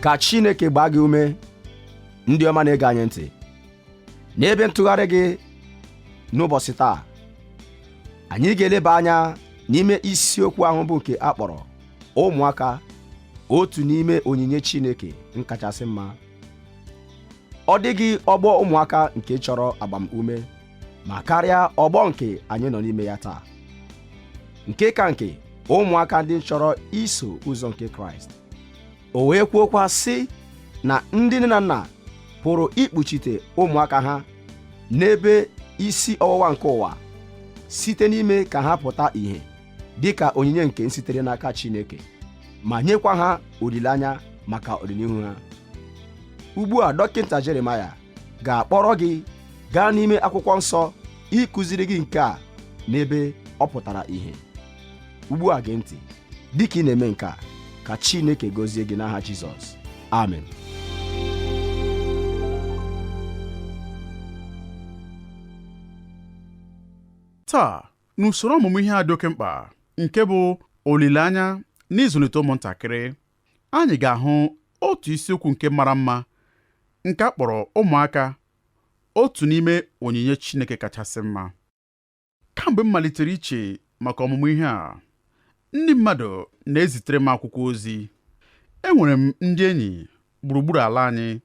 Ka Chineke gbaa gị ume, ndị ọma na-ege anyị ntị n'ebe ntụgharị gị n'ụbọchị taa. Anyị ga-eleba anya n'ime isiokwu ahụ bụ nke a kpọrọ ụmụaka, otu n'ime onyinye Chineke nkachasị mma. Ọ dịghị ọgbọ ụmụaka nke chọrọ agbamume ma karịa ọgbọ nke anyị nọ n'ime ya taa, nke ka nke ụmụaka ndị chọrọ iso ụzọ nke Kraịst. O wee kwuokwa sị na ndị nne na nna pụrụ ikpuchite ụmụaka ha n'ebe isi ọwụwa nke ụwa site n'ime ka ha pụta ìhè dị ka onyinye nke sitere n'aka Chineke, ma nyekwa ha olileanya maka ọdịnihu ha. Ugbu a, Dọkịta Jeremaya ga-akpọrọ gị gaa n'ime akwụkwọ nsọ ịkụziri gị nke a n'ebe ọ pụtara ìhè. Ugbu a gee ntị dịka ị na-eme nke a, ka Chineke gọzie gị n'aha Jizọs. Amen. Taa, n'usoro ọmụmụ ihe a dị oke mkpa nke bụ olileanya n'ịzụlite ụmụntakịrị, anyị ga-ahụ otu isiokwu nke mara mma nke a kpọrọ ụmụaka, otu n'ime onyinye Chineke kachasị mma. Kamgbe m malitere iche maka ọmụmụ ihe a, ndị mmadụ na-ezitere m akwụkwọ ozi. Enwere m ndị enyi gburugburu ala anyị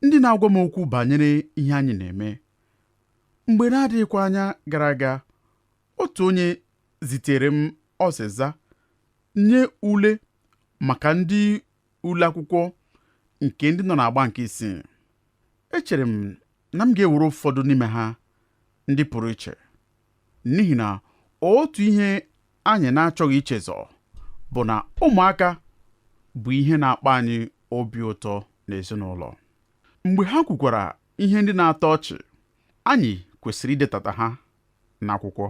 ndị na-agwa m okwu banyere ihe anyị na-eme. Mgbe na-adịghịkwa anya gara aga, otu onye zitere m ọsịsa nye ule maka ndị ule akwụkwọ nke ndị nọ n'agba nke isii. Echere m na m ga-ewere ụfọdụ n'ime ha ndị pụrụ iche, n'ihi na otu ihe anyị na-achọghị ichezọ bụ na ụmụaka bụ ihe na-akpa anyị obi ụtọ n'ezinụlọ. Mgbe ha kwukwara ihe ndị na-atọ ọchị, anyị kwesịrị idetata ha n'akwụkwọ.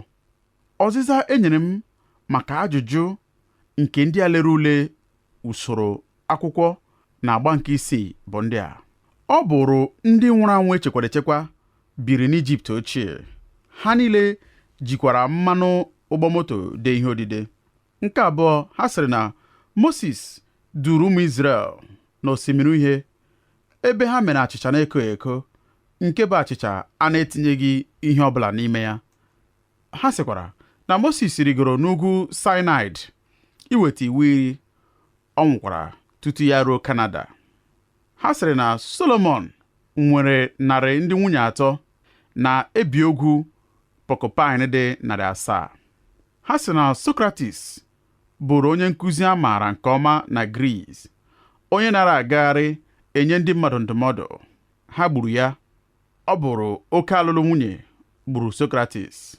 Ọzịza e nyere m maka ajụjụ nke ndị a lere ule usoro akwụkwọ na agba nke isii bụ ndị a. Ọ bụrụ ndị nwụrụ anwụ echekwara echekwa biri n'Ijipt ochie. Ha niile jikwara mmanụ ụgbọ moto dee ihe odide. Nke abụọ, ha sịrị na Moses duru ụmụ Izrel n'osimiri uhie ebe ha mere achịcha na-ekoghị eko nke bụ achịcha a na-etinyeghị ihe ọbụla n'ime ya. Ha sịkwara na Moses rigoro n'ugwu Saịnaị iweta iwu iri, ọ nwụkwara tutu ya ruo Kanada. Ha sịrị na Solomon nwere narị ndị nwunye atọ na ebi ogwu porcupine dị 700. Ha sị na Socrates bụrụ onye nkụzi a maara nke ọma na Gris, onye nara agagharị enye ndị mmadụ ndụmọdụ. Ha gburu ya. Ọ bụrụ oke alụlụ nwunye gburu Socrates.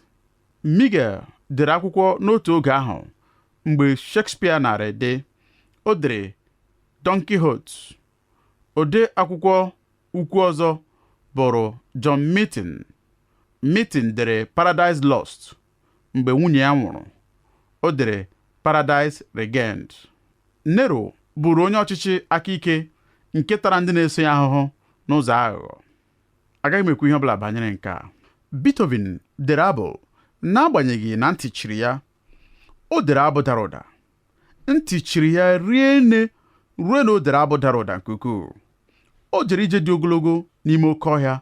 Miguel dere akwụkwọ n'otu oge ahụ mgbe Shakespeare nara ede. O dere Don Quixote. Ode akwụkwọ ukwu ọzọ bụrụ John Milton. Milton dere Paradise Lost. Mgbe nwunye ya nwụrụ, o dere Paradise Regained. Nero bụrụ onye ọchịchị aka ike nke tara ndị na-eso ya ahụhụ n'ụzọ aghụghọ. Agaghị m ekwu ihe ọbụla banyere nke a. Beethoven dere abụ n'agbanyeghị na ntị chiri ya. O dere abụ dara ụda. Ntị chiri ya rie nne ruo na o dere abụ dara ụda nke ukwuu. O jere ije dị ogologo n'ime oke ọhịa,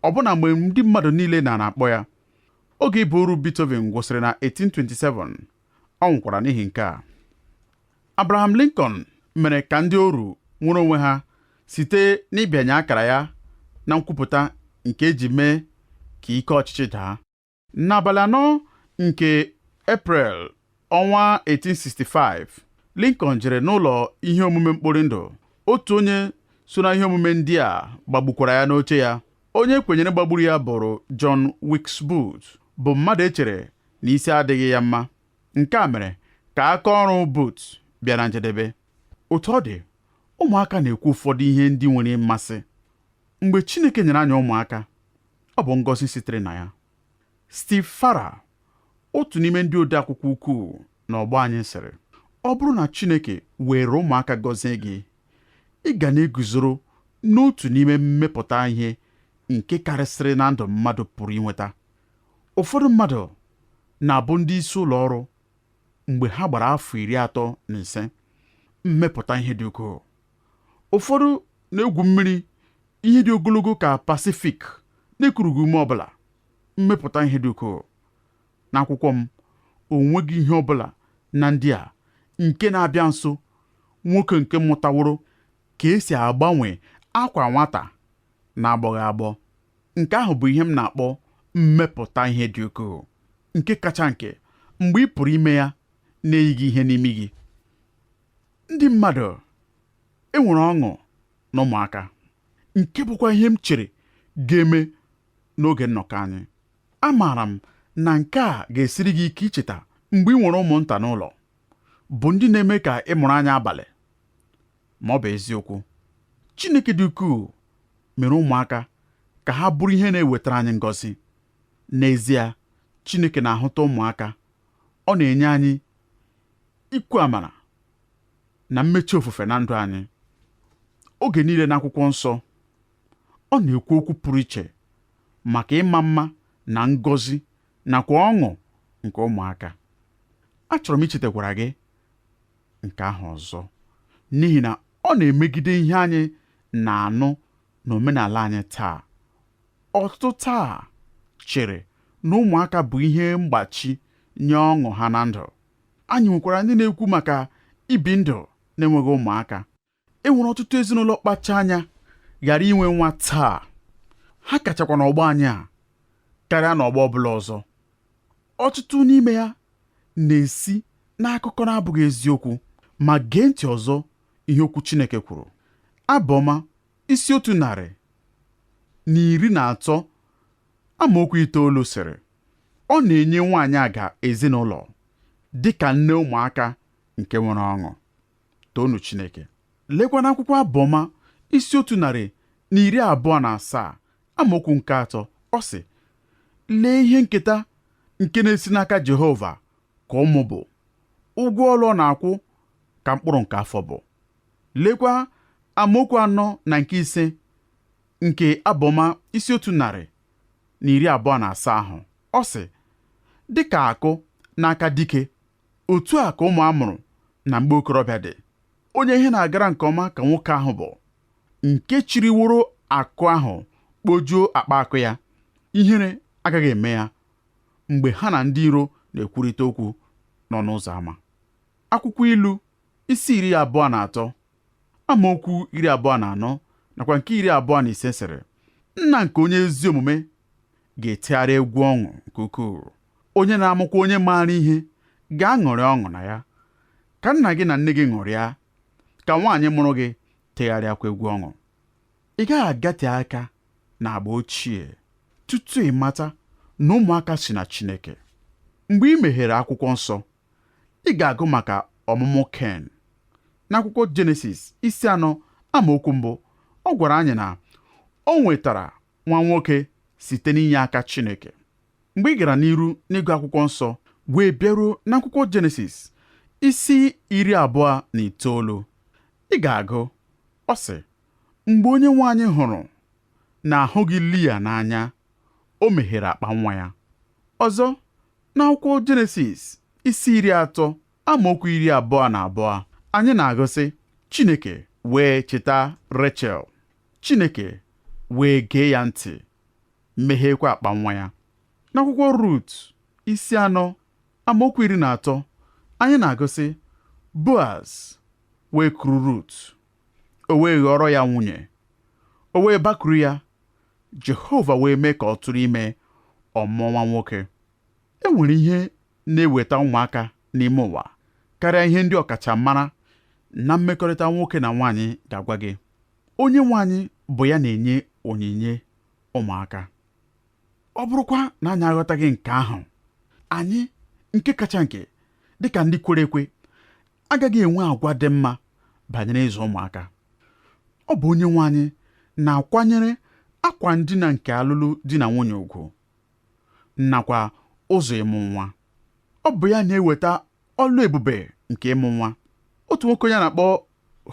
ọbụna mgbe ndị mmadụ niile nara akpọ ya. Oge ịbụ oru Beethoven gwụsịrị na 1827, ọ nwụkwara n'ihi nke a. Abraham Lincoln mere ka ndị oru nwere onwe ha site n'ịbịanye akara ya na nkwupụta nke eji mee ka ike ọchịchị daa. N'abalị 4 nke Eprel ọnwa 1865, Lincoln jere n'ụlọ ihe omume mkpori ndụ. Otu onye so na ihe omume ndị a gbagbukwara ya n'oche ya. Onye kwenyere gbagburu ya bụrụ John Wilkes Booth, bụ mmadụ echere na isi adịghị ya mma. Nke a mere ka aka ọrụ Booth bịa na njedebe. Otu ọ dị, ụmụaka na-ekwu ụfọdụ ihe ndị nwere mmasị. Mgbe Chineke nyere anyị ụmụaka, ọ bụ ngọzi sitere na ya. Steve Farrar, otu n'ime ndị ode akwụkwọ ukwuu n'ọgbọ anyị sịrị, ọ bụrụ na Chineke were ụmụaka gọzie gị, ị ga na-eguzoro n'otu n'ime mmepụta ihe nke karịsịrị na ndụ mmadụ pụrụ inweta. Ụfọdụ mmadụ na-abụ ndị isi ụlọ ọrụ mgbe ha gbara afọ 35, mmepụta ihe dị ukwuu. Ụfọdụ na-egwu mmiri ihe dị ogologo ka Pasifik na-ekurughị ume ọbụla. Mmepụta ihe dị ukwuu. N'akwụkwọ m, o nweghị ihe ọbụla na ndị a nke na-abịa nso nwoke nke mụtaworo ka esi agbanwe akwa nwata na-agbọghị agbọ. Nke ahụ bụ ihe m na-akpọ mmepụta ihe dị ukwuu, nke kacha nke mgbe ị pụrụ ime ya na-eyighị ihe n'imi gị. Ndị mmadụ enwere ọṅụ na ụmụaka, nke bụkwa ihe m chere ga-eme n'oge nnọkọ anyị. Amaara m na nke a ga-esiri gị ike icheta mgbe ị nwere ụmụnta n'ụlọ, bụ ndị na-eme ka ị mụrụ anya abalị. Ma ọ bụ eziokwu, Chineke dị ukwuu mere ụmụaka ka ha bụrụ ihe na-ewetara anyị ngọzi. N'ezie, Chineke na-ahụta ụmụaka, ọ na-enye anyị ikwu amara na mmechi ofufe na ndụ anyị. Oge niile n'akwụkwọ nsọ, ọ na-ekwu okwu pụrụ iche maka ịma mma na ngọzi nakwa ọṅụ nke ụmụaka. Achọrọ m ichetakwara gị nke ahụ ọzọ, n'ihi na ọ na-emegide ihe anyị na-anụ n'omenala anyị taa. Ọtụtụ taa chere na ụmụaka bụ ihe mgbachi nye ọṅụ ha na ndụ. Anyị nwekwara ndị na-ekwu maka ibi ndụ na-enweghị ụmụaka. E nwere ọtụtụ ezinụlọ kpacha anya ghara inwe nwa taa. Ha kachakwa n'ọgbọ anyị a karịa n'ọgbọ ọbụla ọzọ. Ọtụtụ n'ime ya na-esi n'akụkọ na-abụghị eziokwu, ma gee ntị ọzọ ihe okwu Chineke kwuru. Abụ Ọma isi 113 amaokwu 9 sịrị, ọ na-enye nwaanyị aga ezinụlọ dị ka nne ụmụaka nke nwere ọṅụ. Toonu Chineke. Lekwa n'akwụkwọ Abụ Ọma isi 127 amaokwu nke 3, ọ sị, lee ihe nketa nke na-esi n'aka Jehova ka ụmụ bụ, ụgwọ ọlụ ọ na-akwụ ka mkpụrụ nke afọ bụ. Lekwa amaokwu 4 na nke 5 nke Abụ Ọma isi 127 ahụ, ọ sị, dịka akụ n'aka dike, otu a ka ụmụ a mụrụ na mgbe okorobịa dị. Onye ihe na-agara nke ọma ka nwoke ahụ bụ, nke chiriworo akụ ahụ kpojuo akpa akụ ya. Ihere agaghị eme ya mgbe ha na ndị iro na-ekwurịta okwu n'ọnụ ụzọ ámá. Akwụkwọ Ilu isi 23 amaokwu 24 nakwa nke 25 sịrị, nna nke onye ezi omume ga-etegharị egwu ọṅụ nke ukwuu, onye na-amụkwa onye maara ihe ga-aṅụrị ọṅụ na ya. Ka nna gị na nne gị ṅụrịa, ka nwaanyị mụrụ gị tegharịakwa egwu ọṅụ. Ị gaghị agate aka na agba ochie tutu ị mata na ụmụaka si na Chineke. Mgbe ị meghere akwụkwọ nsọ, ị ga-agụ maka ọmụmụ Ken. N'akwụkwọ Jenesis isi 4 amaokwu 1, ọ gwara anyị na o nwetara nwa nwoke site n'inye aka Chineke. Mgbe ị gara n'iru n'ịgụ akwụkwọ nsọ wee bịaruo n'akwụkwọ Jenesis isi 29, ị ga-agụ, ọ sị, mgbe onye nwe anyị hụrụ na ahụghị Lia n'anya, o meghere akpa nwa ya. Ọzọ, n'akwụkwọ Jenesis isi 30 amaokwu 22, anyị na-agụ sị, Chineke wee cheta Rechel, Chineke wee gee ya ntị, meghekwa akpa nwa ya. N'akwụkwọ Rut isi 4 amaokwu 13, anyị na-agụ sị, Boaz wee kuru Rut, o wee ghọrọ ya nwunye, o wee bakuru ya, Jehova wee mee ka ọ tụrụ ime, ọ mụọ nwa nwoke. E nwere ihe na-eweta ụmụaka n'ime ụwa karịa ihe ndị ọkachamara na mmekọrịta nwoke na nwaanyị ga-agwa gị. Onye nwe anyị bụ ya na-enye onyinye ụmụaka. Ọ bụrụkwa na anyị aghọtaghị nke ahụ, anyị nke kacha nke dịka ndị kwere ekwe agaghị enwe agwa dị mma banyere ịzụ ụmụaka. Ọ bụ onye nwe anyị na-akwanyere akwa ndina nke alụlụ di na nwunye ugwu nakwa ụzọ ịmụ nwa. Ọ bụ ya na-eweta ọlụ ebube nke ịmụ nwa. Otu nwoke onye a na-akpọ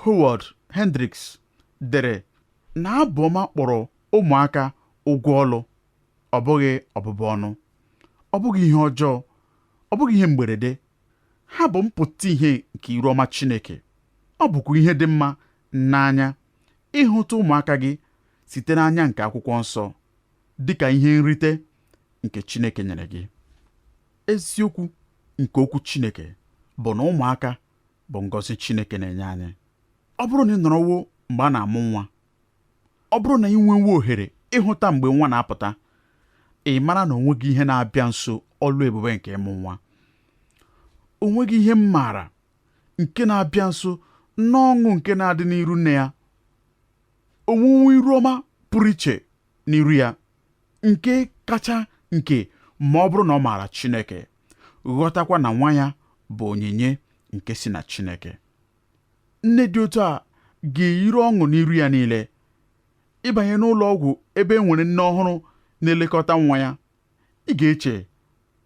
Howard Hendricks dere na Abụ Ọma kpọrọ ụmụaka ụgwọ ọlụ, ọ bụghị ọbụbụ ọnụ, ọ bụghị ihe ọjọọ, ọ bụghị ihe mgberede. Ha bụ mpụta ihe nke iru ọma Chineke. Ọ bụkwa ihe dị mma n'anya Ịhụta ụmụaka gị site n'anya nke akwụkwọ nsọ dị ka ihe nrite nke Chineke nyere gị. Eziokwu nke okwu Chineke bụ na ụmụaka bụ ngọzi Chineke na-enye anyị. Ọ bụrụ na ị nọrọwo mgbe a na-amụ nwa, ọ bụrụ na ị nwewo ohere ịhụta mgbe nwa na-apụta, ị mara na onweghị ihe na-abịa nso ọlụ ebube nke ịmụ nwa. Onweghị ihe m maara nke na-abịa nso n'ọṅụ nke na-adị n'iru nne ya, onwunwe iru ọma pụrụ iche n'iru ya, nke kacha nke ma ọ bụrụ na ọ maara Chineke, ghọtakwa na nwa ya bụ onyinye nke si na Chineke. Nne dị otu a ga-eyiri ọṅụ n'iru ya niile. Ịbanye n'ụlọ ọgwụ ebe e nwere nne ọhụrụ na-elekọta nwa ya, ị ga-eche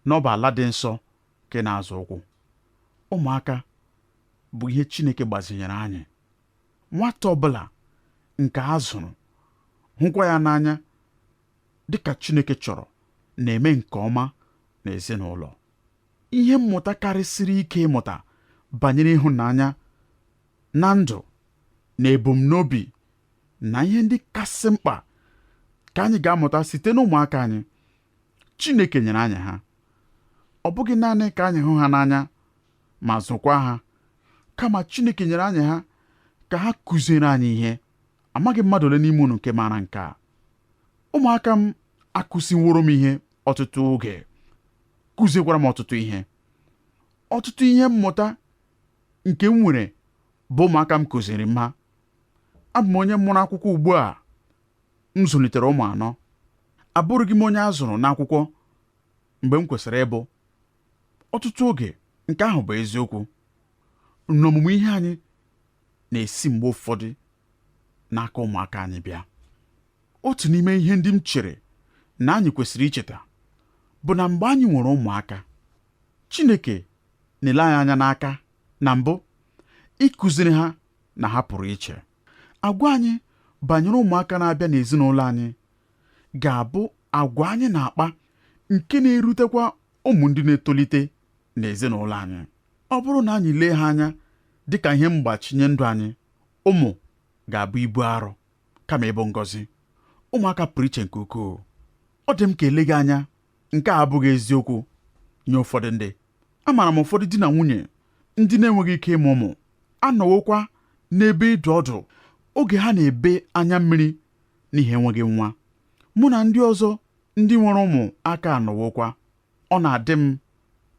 na ọ bụ ala dị nsọ nke na-azọ ụkwụ. Ụmụaka bụ ihe Chineke gbazinyere anyị. Nwata ọbụla nke a zụrụ hụkwa ya n'anya dịka Chineke chọrọ na-eme nke ọma n'ezinụlọ. Ihe mmụta karịsịrị ike ịmụta banyere ịhụnanya na ndụ na ebumnobi na ihe ndị kasị mkpa ka anyị ga-amụta site n'ụmụaka anyị. Chineke nyere anyị ha. Ọ bụghị naanị ka anyị hụ ha n'anya ma zụkwa ha, kama Chineke nyere anyị ha ka ha kụziere anyị ihe. Amaghị mmadụ ole n'ime unu nke maara nke a. Ụmụaka m akụziworo m ihe ọtụtụ oge, kụziekwara m ọtụtụ ihe. Ọtụtụ ihe mmụta nke m nwere bụ ụmụaka m kụziri m ha. Abụ m onye mụrụ akwụkwọ ugbu a. M zụlitere ụmụ anọ. Abụrụghị m onye a zụrụ n'akwụkwọ mgbe m kwesịrị ịbụ. Ọtụtụ oge nke ahụ bụ eziokwu. N'ọmụmụ ihe anyị na-esi mgbe ụfọdụ n'aka ụmụaka anyị bịa. Otu n'ime ihe ndị m chere na anyị kwesịrị icheta bụ na mgbe anyị nwere ụmụaka, Chineke na-ele anyị anya n'aka na mbụ ịkụziri ha na ha pụrụ iche. Agwa anyị banyere ụmụaka na-abịa n'ezinụlọ anyị ga-abụ agwa anyị na-akpa nke na-erutekwa ụmụ ndị na-etolite n'ezinụlọ anyị. Ọ bụrụ na anyị lee ha anya dịka ihe mgbachi nye ndụ anyị, ụmụ ga-abụ ibu arọ kama ịbụ ngọzi. Ụmụaka pụrụ iche nke ukwuu. Ọ dị m ka eleghị anya nke a abụghị eziokwu nye ụfọdụ ndị. Amaara m ụfọdụ di na nwunye ndị na-enweghị ike ịmụ ụmụ anọwokwa n'ebe ịdụ ọdụ oge ha na-ebe anya mmiri n'ihi enweghị nwa. Mụ na ndị ọzọ ndị nwere ụmụ aka anọwokwa. Ọ na-adị m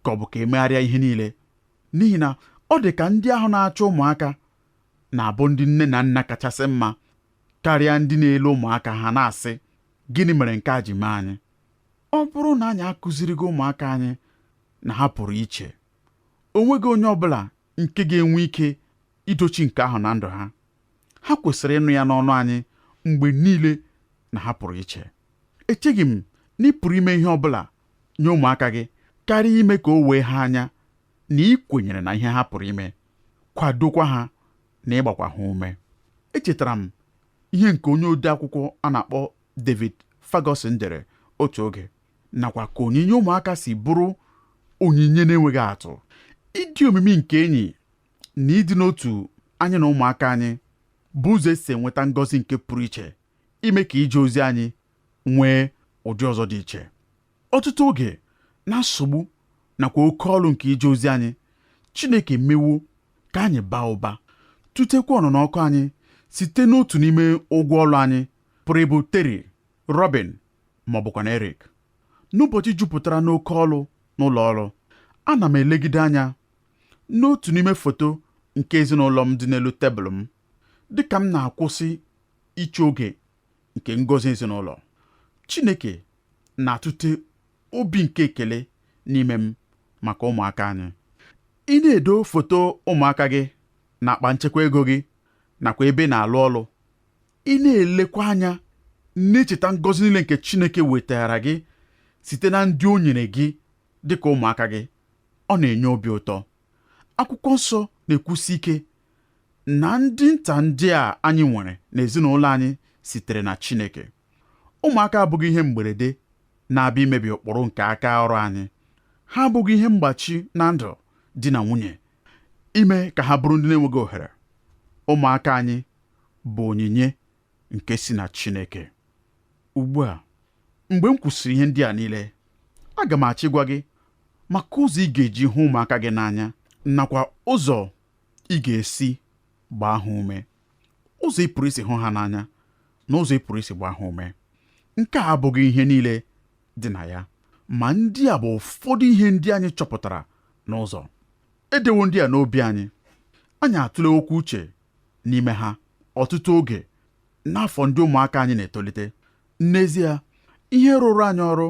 ka ọ bụ ka emegharịa ihe niile, n'ihi na ọ dị ka ndị ahụ na-achọ ụmụaka na-abụ ndị nne na nna kachasị mma karịa ndị na-ele ụmụaka ha na-asị, gịnị mere nke a ji mee anyị? Ọ bụrụ na anyị akụzirighị ụmụaka anyị na ha pụrụ iche, o nweghị onye ọbụla nke ga-enwe ike idochi nke ahụ na ndụ ha. Ha kwesịrị ịnụ ya n'ọnụ anyị mgbe niile na ha pụrụ iche. Echeghị m na ị pụrụ ime ihe ọbụla nye ụmụaka gị karịa ime ka o wee ha anya na ị kwenyere na ihe ha pụrụ ime, kwadokwa ha na ịgbakwa ha ume. Echetara m ihe nke onye ode akwụkwọ a na-akpọ David Ferguson dere otu oge, nakwa ka onyinye ụmụaka si bụrụ onyinye na-enweghị atụ. Ịdị omimi nke enyi na ịdị n'otu anyị na ụmụaka anyị bụ ụzọ esi enweta ngọzi nke pụrụ iche ime ka ije ozi anyị nwee ụdị ọzọ dị iche. Ọtụtụ oge na nsogbu nakwa oke ọlụ nke ije ozi anyị, Chineke mewo ka anyị baa ụba, tụtekwa ọnụnọ ọkụ anyị site n'otu n'ime ụgwọ ọlụ anyị pụrụ ịbụ Terry, Robin ma ọ bụkwa na Eric. N'ụbọchị jupụtara n'oke ọlụ n'ụlọ ọrụ, ana m elegide anya n'otu n'ime foto nke ezinụlọ m dị n'elu tebụl m dịka m na-akwụsị iche oge nke ngọzi ezinụlọ. Chineke na-atụte obi nke ekele n'ime m maka ụmụaka anyị. Ị na-edo foto ụmụaka gị n'akpa nchekwa ego gị nakwa ebe ị na-alụ ọlụ. Ị na-elekwa anya na-echeta ngọzi niile nke Chineke wetara gị site na ndị o nyere gị dịka ụmụaka gị. Ọ na-enye obi ụtọ. Akwụkwọ nsọ na-ekwusi ike na ndị nta ndị a anyị nwere n'ezinụlọ anyị sitere na Chineke. Ụmụaka abụghị ihe mgberede na-abịa imebi ụkpụrụ nke aka ọrụ anyị. Ha abụghị ihe mgbachi na ndụ di na nwunye ime ka ha bụrụ ndị na-enweghị ohere. Ụmụaka anyị bụ onyinye nke si na Chineke. Ugbu a, mgbe m kwusịrị ihe ndị a niile, aga m achọ ịgwa gị maka ụzọ ị ga-eji hụ ụmụaka gị n'anya nakwa ụzọ ị ga-esi gbaa ha ume. Ụzọ ị pụrụ isi hụ ha n'anya na ụzọ ị pụrụ isi gbaa ha ume. Nke a abụghị ihe niile dị na ya, ma ndị a bụ ụfọdụ ihe ndị anyị chọpụtara n'ụzọ. Edewo ndị a n'obi anyị. Anyị atụlewokwa uche n'ime ha ọtụtụ oge n'afọ ndị ụmụaka anyị na-etolite. N'ezie, ihe rụrụ anyị ọrụ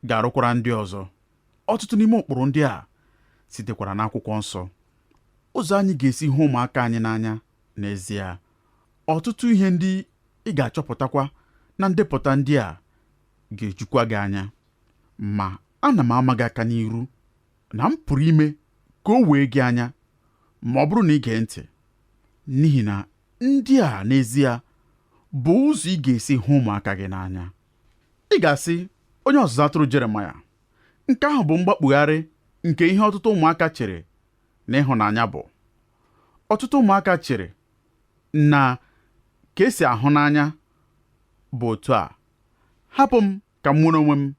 ga-arụkwara ndị ọzọ. Ọtụtụ n'ime ụkpụrụ ndị a sitekwara n'akwụkwọ nsọ. Ụzọ anyị ga-esi hụ ụmụaka anyị n'anya n'ezie. Ọtụtụ ihe ndị ị ga-achọpụtakwa na ndepụta ndị a ga-ejukwa gị anya. Ma ana m ama gị aka n'iru na m pụrụ ime ka o wee gị anya ma ọ bụrụ na ị gee ntị, n'ihi na ndị a n'ezie bụ ụzọ ị ga-esi hụ ụmụaka gị n'anya. Ị ga-asị onye ọzụzụ atụrụ Jeremaya, nke ahụ bụ mgbakpugharị nke ihe ọtụtụ ụmụaka chere na ịhụnanya bụ. Ọtụtụ ụmụaka chere na ka esi ahụ n'anya bụ otu a: hapụ m ka m nwere onwe m,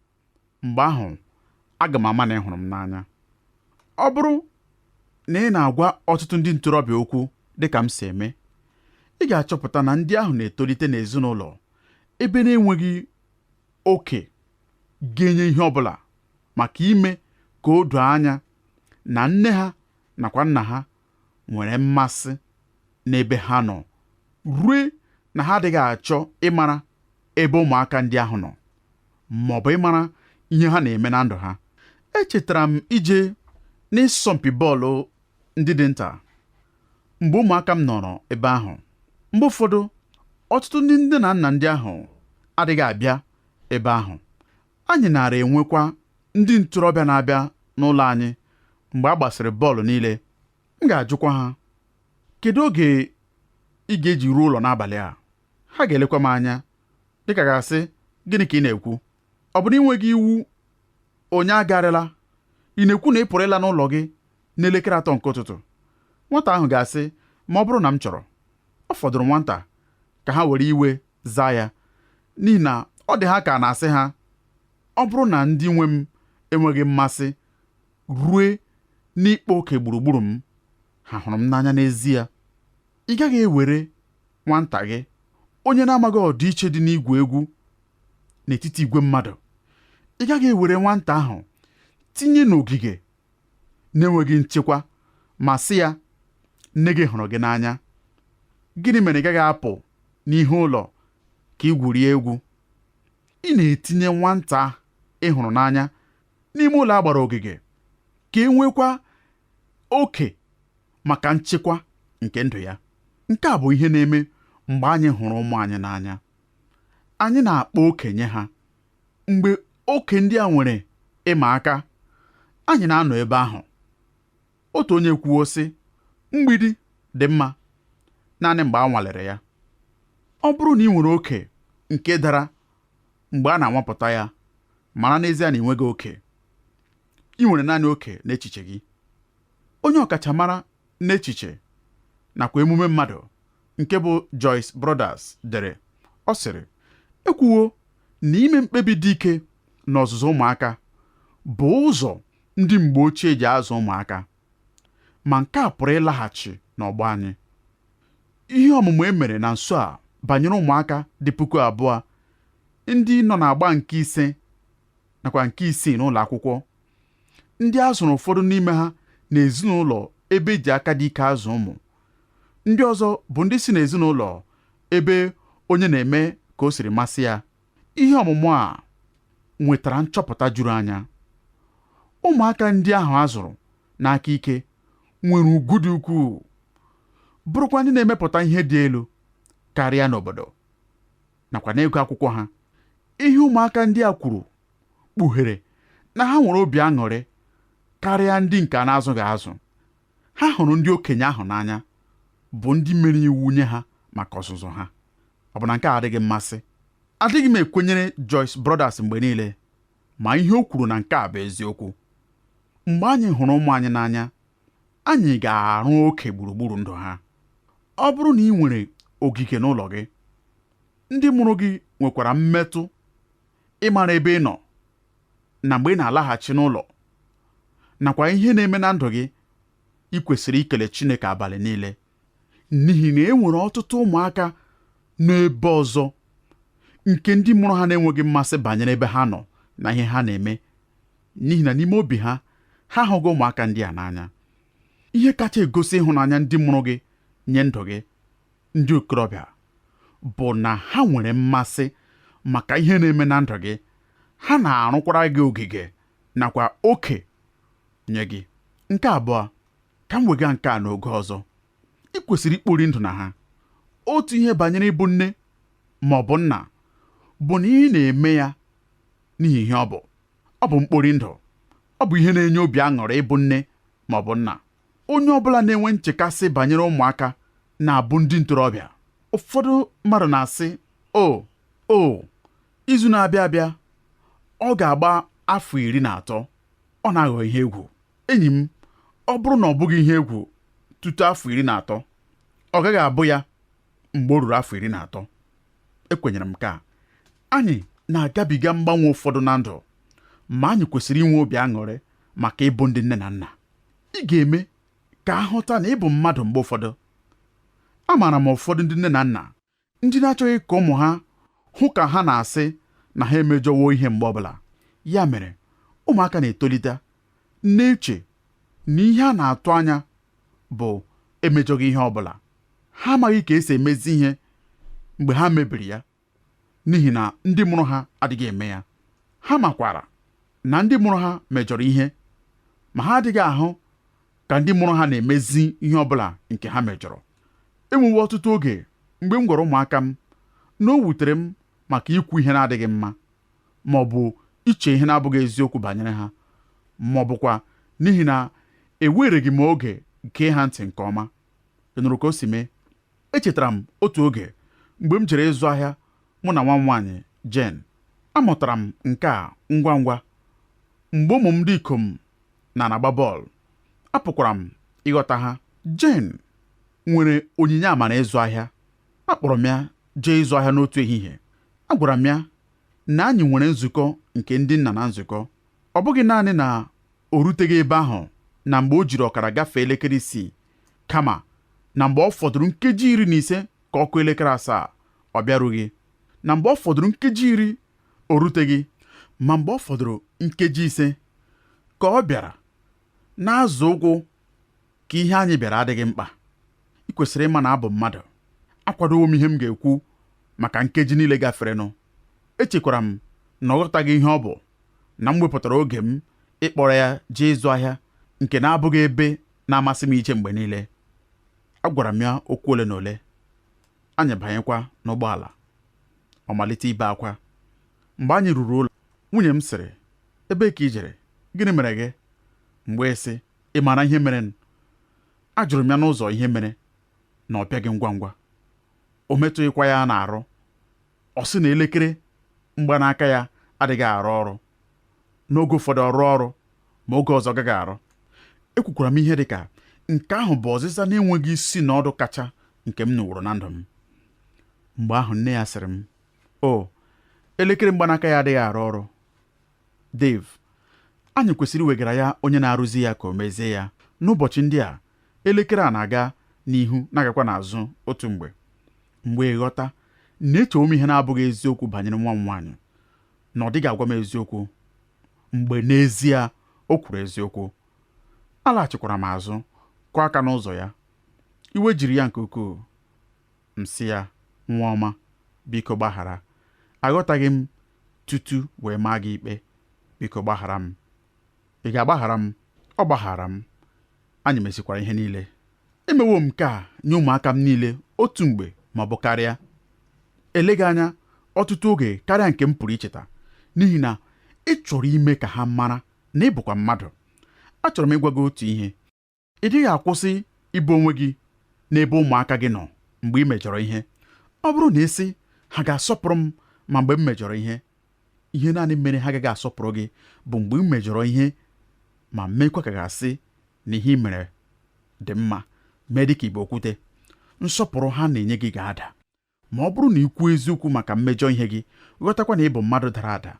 mgbe ahụ aga m ama na ị hụrụ m n'anya. Ọ bụrụ na ị na-agwa ọtụtụ ndị ntorobịa okwu dị ka m si eme, ị ga-achọpụta na ndị ahụ na-etolite n'ezinụlọ ebe na-enweghị oke ga-enye ihe ọ bụla maka ime ka o doo anya na nne ha nakwa nna ha nwere mmasị n'ebe ha nọ, rue na ha adịghị achọ ịmara ebe ụmụaka ndị ahụ nọ ma ọ bụ ịmara ihe ha na-eme na ndụ ha. Echetara m ije n'ịsọmpi bọọlụ ndị dị nta mgbe ụmụaka m nọrọ ebe ahụ. Mgbe ụfọdụ, ọtụtụ ndị nne na nna ndị ahụ adịghị abịa ebe ahụ. Anyị nara enwekwa ndị ntorobịa na-abịa n'ụlọ anyị mgbe a gbasịrị bọọlụ niile. M ga-ajụkwa ha, kedu oge ị ga-eji ruo ụlọ n'abalị a? Ha ga-elekwa m anya dịka ga-asị, gịnị ka ị na-ekwu? Ọ bụ na ị nweghị iwu onye agarịla? Ị na-ekwu na ị pụrụ ịla n'ụlọ gị n'elekere 3 nke ụtụtụ? Nwata ahụ ga-asị, ma ọ bụrụ na m chọrọ. Ọ fọdụrụ nwata ka ha were iwe zaa ya, n'ihi na ọ dị ha ka a na-asị ha, ọ bụrụ na ndị nwe m enweghị mmasị rue n'ịkpa oke gburugburu m, ha hụrụ m n'anya n'ezie. Ị gaghị ewere nwata gị, onye na-amaghị ọdịiche dị n'igwu egwu n'etiti igwe mmadụ, ị gaghị ewere nwata ahụ tinye n'ogige na-enweghị nchekwa ma sị ya, nne gị hụrụ gị n'anya. Gịnị mere ị gaghị apụ n'ihu ụlọ ka ị gwurie egwu? Ị na-etinye nwata ị hụrụ n'anya n'ime ụlọ a gbara ogige ka e nwekwa oke maka nchekwa nke ndụ ya. Nke a bụ ihe na-eme mgbe anyị hụrụ ụmụ anyị n'anya. Anyị na-akpa oke nye ha. Mgbe oke ndị a nwere ịma aka, anyị na-anọ ebe ahụ. Otu onye kwuo sị, mgbidi dị mma naanị mgbe a nwalere ya. Ọ bụrụ na ị nwere oke nke dara mgbe a na-anwapụta ya, mara n'ezie na ị nweghị oke. Ị nwere naanị oke n'echiche gị. Onye ọkachamara n'echiche nakwa emume mmadụ nke bụ Joyce Brothers dere, ọ sịrị, ekwuwo na ime mkpebi dị ike n'ọzụzụ ụmụaka bụ ụzọ ndị mgbe ochie ji azụ ụmụaka, ma nke a pụrụ ịlaghachi n'ọgbọ anyị. Ihe ọmụmụ e mere na nso a banyere ụmụaka dị 2000 ndị nọ n'agba nke 5 nakwa nke 6 n'ụlọ akwụkwọ, ndị a zụrụ ụfọdụ n'ime ha n'ezinụlọ ebe eji aka dị ike azụ ụmụ, ndị ọzọ bụ ndị si n'ezinụlọ ebe onye na-eme ka o siri masị ya. Ihe ọmụmụ a nwetara nchọpụta juru anya. Ụmụaka ndị ahụ a zụrụ n'aka ike nwere ugwu dị ukwuu, bụrụkwa ndị na-emepụta ihe dị elu karịa n'obodo nakwa n'ego akwụkwọ ha. Ihe ụmụaka ndị a kwuru kpughere na ha nwere obi aṅụrị karịa ndị nke a na-azụghị azụ. Ha hụrụ ndị okenye ahụ n'anya bụ ndị mere iwu nye ha maka ọzụzụ ha. Ọ bụ na nke a adịghị mmasị? Adịghị m ekwenyere Joyce Brothers mgbe niile, ma ihe o kwuru na nke a bụ eziokwu. Mgbe anyị hụrụ ụmụ anyị n'anya, anyị ga-arụ oke gburugburu ndụ ha. Ọ bụrụ na ị nwere ogige n'ụlọ gị. Ndị mụrụ gị nwekwara mmetụ ịmara ebe ị nọ na mgbe ị na-alaghachi n'ụlọ nakwa ihe na-eme na ndụ gị. Ị kwesịrị ikele Chineke abalị niile n'ihi na e nwere ọtụtụ ụmụaka n'ebe ọzọ nke ndị mụrụ ha na-enweghị mmasị banyere ebe ha nọ na ihe ha na-eme, n'ihi na n'ime obi ha, ha ahụghị ụmụaka ndị a n'anya. Ihe kacha egosi ịhụnanya ndị mụrụ gị nye ndụ gị, ndị okorobịa, bụ na ha nwere mmasị maka ihe na-eme na ndụ gị. Ha na-arụkwara gị ogige nakwa oke nye gị. Nke abụọ, ka m wega nke a n'oge ọzọ, ị kwesịrị ikpori ndụ na ha. Otu ihe banyere ịbụ nne ma ọ bụ nna bụ na ị na-eme ya n'ihi ihe ọ bụ. Ọ bụ mkpori ndụ. Ọ bụ ihe na-enye obi aṅụrị ịbụ nne ma ọ bụ nna. Onye ọbụla na-enwe nchekasị banyere ụmụaka na-abụ ndị ntorobịa. Ụfọdụ mmadụ na-asị, o o izu na-abịa abịa ọ ga-agba afọ 13. Ọ na-aghọ ihe egwu. Enyi m, ọ bụrụ na ọ bụghị ihe egwu tutu afọ 13, ọ gaghị abụ ya mgbe o ruru afọ 13. Ekwenyere m ka anyị na-agabiga mgbanwe ụfọdụ na ndụ, ma anyị kwesịrị inwe obi aṅụrị maka ịbụ ndị nne na nna. Ị ga-eme ka a hụta na ịbụ mmadụ mgbe ụfọdụ. Amaara m ụfọdụ ndị nne na nna ndị na-achọghị ka ụmụ ha hụ ka ha na-asị na ha emejọwo ihe mgbe ọbụla. Ya mere ụmụaka na-etolite na-eche na ihe a na-atụ anya bụ emejọghị ihe ọbụla. Ha amaghị ka esi emezi ihe mgbe ha mebiri ya, n'ihi na ndị mụrụ ha adịghị eme ya. Ha makwara na ndị mụrụ ha mejọrọ ihe, ma ha adịghị ahụ ka ndị mụrụ ha na-emezi ihe ọbụla nke ha mejọrọ. Enwewo ọtụtụ oge mgbe m gwara ụmụaka m na o wutere m maka ikwu ihe na-adịghị mma, ma ọ bụ iche ihe na-abụghị eziokwu banyere ha, ma ọ bụkwa n'ihi na ewereghị m oge gee ha ntị nke ọma. Ị nụrụ ka o si mee? Echetara m otu oge mgbe m jere ịzụ ahịa mụ na nwa m nwaanyị Jen. Amụtara m nke a ngwa ngwa mgbe ụmụ m ndị ikom na-agba bọọlụ. Apụkwara m ịghọta ha. Jen nwere onyinye amara ịzụ ahịa. Akpọrọ m ya jee ịzụ ahịa n'otu ehihie. Agwara m ya na anyị nwere nzukọ nke ndị nna na nzukọ. Ọ bụghị naanị na o ruteghị ebe ahụ na mgbe o jiri ọkara gafee elekere 6, kama na mgbe ọ fọdụrụ nkeji 15 ka ọ kụọ elekere 7, ọ bịarughị. Na mgbe ọ fọdụrụ nkeji 10, o ruteghị. Ma mgbe ọ fọdụrụ nkeji 5 ka ọ bịara na-azụ ụkwụ ka ihe anyị bịara adịghị mkpa. Ị kwesịrị ịma na abụ mmadụ. Akwadowo m ihe m ga-ekwu maka nkeji niile gaferenụ. Echekwara m na ọ ghọtaghị ihe ọ bụ na m wepụtara oge m ịkpọrọ ya jee ịzụ ahịa nke na-abụghị ebe na-amasị m ije mgbe niile. Agwara m ya okwu ole na ole. Anyị banyekwa n'ụgbọala. Ọ malite ibe akwa. Mgbe anyị ruru ụlọ, nwunye m sịrị, ebee ka ị jere? Gịnị mere gị? Mgbe sị, ị maara ihe mere? Ajụrụ m ya n'ụzọ ihe mere na ọ bịaghị ngwa ngwa. O metụghịkwa ya n'arụ. Ọ sị na elekere mgbanaka ya adịghị arụ ọrụ. N'oge ụfọdụ ọ rụọ ọrụ, ma oge ọzọ ọ gaghị arụ. Ekwukwara m ihe dị ka nke ahụ bụ ọzịza na-enweghị isi na ọdụ kacha nke m nụworo na ndụ m. Mgbe ahụ nne ya sịrị m, o elekere mgbanaka ya adịghị arụ ọrụ. Dave, anyị kwesịrị iwegara ya onye na-arụzi ya ka o mezie ya. N'ụbọchị ndị a, elekere a na-aga n'ihu na-agakwa n'azụ otu mgbe. Mgbe ghọta na-echewo m ihe na-abụghị eziokwu banyere nwa m nwaanyị, na ọ dịghị agwa m eziokwu, mgbe n'ezie o kwuru eziokwu. Alaghachikwara m azụ kụọ aka n'ụzọ ya. Iwe jiri ya nke ukwuu. M sị ya, nwa ọma, biko gbaghara. Aghọtaghị m tutu wee maa gị ikpe. Biko gbaghara m. Ị ga-agbaghara m? Ọ gbaghara m. Anyị mezikwara ihe niile. Emewo m nke a nye ụmụaka m niile otu mgbe ma ọ bụ karịa. Eleghị anya ọtụtụ oge karịa nke m pụrụ icheta, n'ihi na ị chọrọ ime ka ha mara na ị bụkwa mmadụ. Achọrọ m ịgwa gị otu ihe. Ị dịghị akwụsị ịbụ onwe gị n'ebe ụmụaka gị nọ mgbe ị mejọrọ ihe. Ọ bụrụ na ị sị ha ga-asọpụrụ m ma mgbe m mejọrọ ihe, ihe naanị mere ha agaghị asọpụrụ gị bụ mgbe ị mejọrọ ihe ma meekwa ka ga-asị na ihe ị mere dị mma, mee dị ka ibe okwute. Nsọpụrụ ha na-enye gị ga-ada. Ma ọ bụrụ na ị kwuo eziokwu maka mmejọ ihe gị, ghọtakwa na ị bụ mmadụ dara ada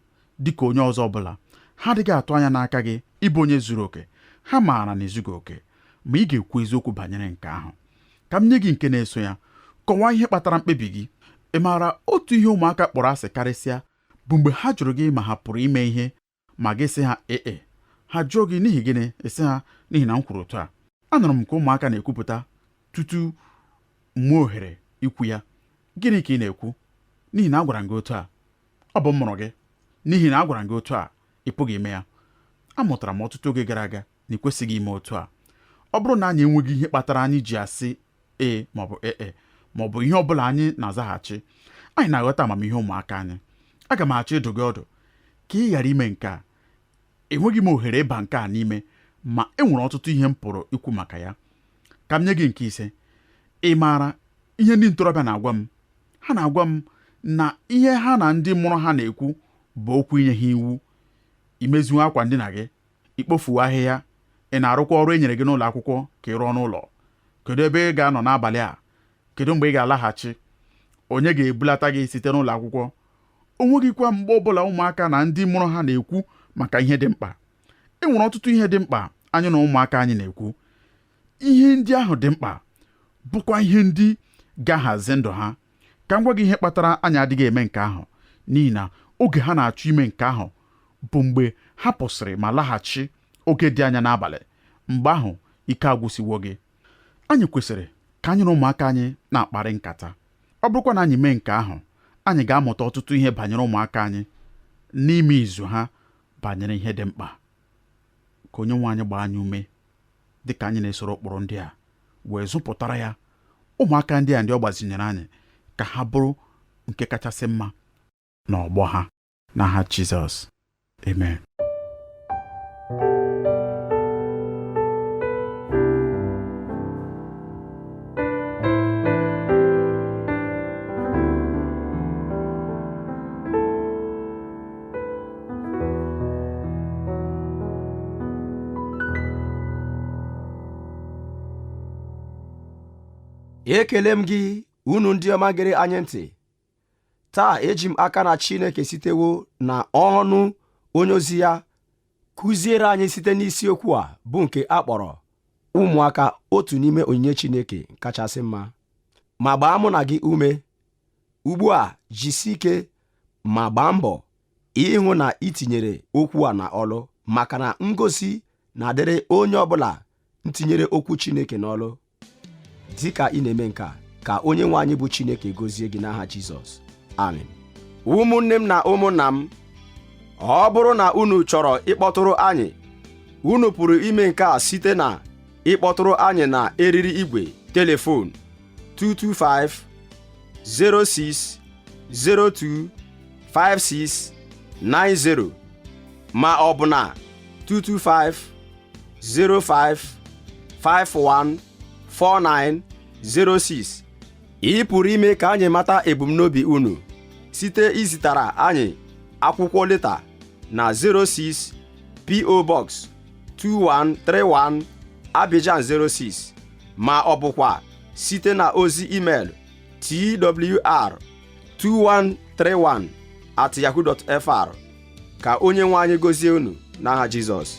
dị ka onye ọzọ ọ bụla, ha adịghị atụ anya n'aka gị ịbụ onye zuru oke. Ha maara na izughị oke, ma ị ga-ekwu eziokwu banyere nke ahụ. Ka m nye gị nke na-eso ya. Kọwaa ihe kpatara mkpebi gị. Ị maara otu ihe ụmụaka kpọrọ asị karịsịa bụ mgbe ha jụrụ gị ma ha pụrụ ime ihe, ma gị sị ha ee. Ha jụọ gị n'ihi gịnị, ị sị ha n'ihi na m kwuru otu a. Anụrụ m ka ụmụaka na-ekwupụta tutu m nwee ohere ikwu ya. Gịnị ka ị na-ekwu? N'ihi na agwara m gị otu a. Ọ bụ m mụrụ gị. N'ihi na agwara m gị otu a, ị pụghị ime ya. Amụtara m ọtụtụ oge gara aga na ị kwesịghị ime otu a. Ọ bụrụ na anyị enweghị ihe kpatara anyị ji asị ee ma ọ bụ ee ma ọ bụ ihe ọ bụla anyị na-azaghachi, anyị na-aghọta amamihe ụmụaka anyị. Aga m achọ ịdụ gị ọdụ ka ị ghara ime nke a. Enweghị m ohere ịba nke a n'ime, ma e nwere ọtụtụ ihe m pụrụ ikwu maka ya. Ka m nye gị nke ise. Ị maara ihe ndị ntorobịa na-agwa m? Ha na-agwa m na ihe ha na ndị mụrụ ha na-ekwu bụ okwu inye ha iwu. Imeziwo akwa ndina gị? Ikpofuo ahịhịa? Ị na-arụkwa ọrụ e nyere gị n'ụlọ akwụkwọ ka ị rụọ n'ụlọ? Kedu ebe ị ga-anọ n'abalị a? Kedu mgbe ị ga-alaghachi? Onye ga-ebulata gị site n'ụlọ akwụkwọ? O nweghịkwa mgbe ọbụla ụmụaka na ndị mụrụ ha na-ekwu maka ihe dị mkpa. E nwere ọtụtụ ihe dị mkpa anyị na ụmụaka anyị na-ekwu. Ihe ndị ahụ dị mkpa bụkwa ihe ndị ga-ahazi ndụ ha. Ka m gwa gị ihe kpatara anyị adịghị eme nke ahụ, n'ihi na oge ha na-achọ ime nke ahụ bụ mgbe ha pụsịrị ma laghachi oge dị anya n'abalị. Mgbe ahụ ike agwụsịwo gị. Anyị kwesịrị ka anyị na ụmụaka anyị na-akparị nkata. Ọ bụrụkwa na anyị mee nke ahụ, anyị ga-amụta ọtụtụ ihe banyere ụmụaka anyị n'ime izu ha banyere ihe dị mkpa. Ka onye nwe anyị gbaa anyị ume dị ka anyị na-esoro ụkpụrụ ndị a wee zụpụtara ya ụmụaka ndị a ndị ọ gbazinyere anyị ka ha bụrụ nke kachasị mma n'ọgbọ ha. N'aha Jizọs, amen. Ekele m gị unu ndị ọma gere anyị ntị. Taa eji m aka na Chineke sitewo na ọnụ onye ozi ya kụziere anyị site n'isiokwu a bụ nke a kpọrọ ụmụaka otu n'ime onyinye Chineke kachasị mma, ma gbaa mụ na gị ume. Ugbu a jisie ike ma gbaa mbọ ịhụ na ị tinyere okwu a na ọlụ, maka na ngọzi na-adịrị onye ọbụla ntinyere okwu Chineke n'ọlụ. Dị ka ị na-eme nke a, ka onye nwe anyị bụ Chineke gozie gị n'aha Jizọs, amen. Ụmụnne m na ụmụnna m, ọ bụrụ na unu chọrọ ịkpọtụrụ anyị, unu pụrụ ime nke a site na ịkpọtụrụ anyị na eriri igwe telefon 225 06 02 56 90 ma ọ bụ na 225 05 51 49 06. Ị pụrụ ime ka anyị mata ebumnobi unu site izitara anyị akwụkwọ leta na 06 P.O. Box 2131 Abidjan 06, ma ọ bụkwa site na ozi email twr2131@yahoo.fr. Ka onye nwe anyị gozie unu n'aha Jizọs.